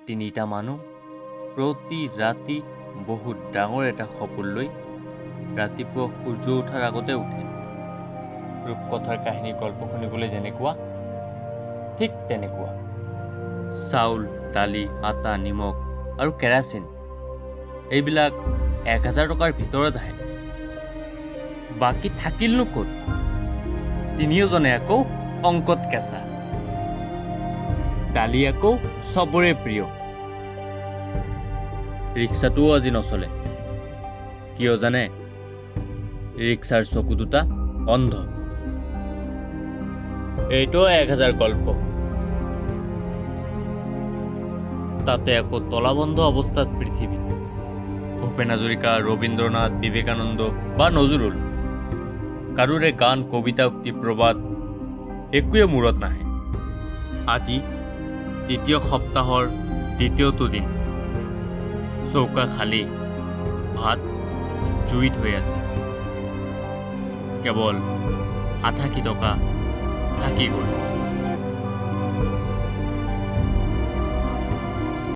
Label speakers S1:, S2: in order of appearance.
S1: তিনিটা মানুহ প্ৰতি ৰাতি বহুত ডাঙৰ এটা সপোন লৈ ৰাতিপুৱা সূৰ্য উঠাৰ আগতে উঠে। ৰূপকথাৰ কাহিনী গল্প শুনিবলৈ যেনেকুৱা, ঠিক তেনেকুৱা। চাউল, দালি, আটা, নিমখ আৰু কেৰাচিন এইবিলাক 1000 টকাৰ ভিতৰত আহে। বাকী থাকিলনো ক'ত? তিনিওজনে আকৌ অংকত কেঁচা। দালি আকৌ চবৰে প্ৰিয়। ৰিক্সাটোও আজি নচলে। কিয় জানে? ৰিক্সাৰ চকু দুটা অন্ধ। এইটোও 1000 গল্প। তাতে আকৌ তলাবন্ধ অৱস্থাত পৃথিৱী। ভূপেন হাজৰিকা, ৰবীন্দ্ৰনাথ, বিবেকানন্দ বা নজৰুল কাৰোৰে গান, কবিতা, উক্তি, প্ৰবাদ একোৱে মূৰত নাহে। আজি দ্বিতীয় সপ্তাহৰ দ্বিতীয়টো দিন। চৌকা খালী, ভাত জুইত হৈ আছে। কেৱল 88 টকা থাকি গ'ল।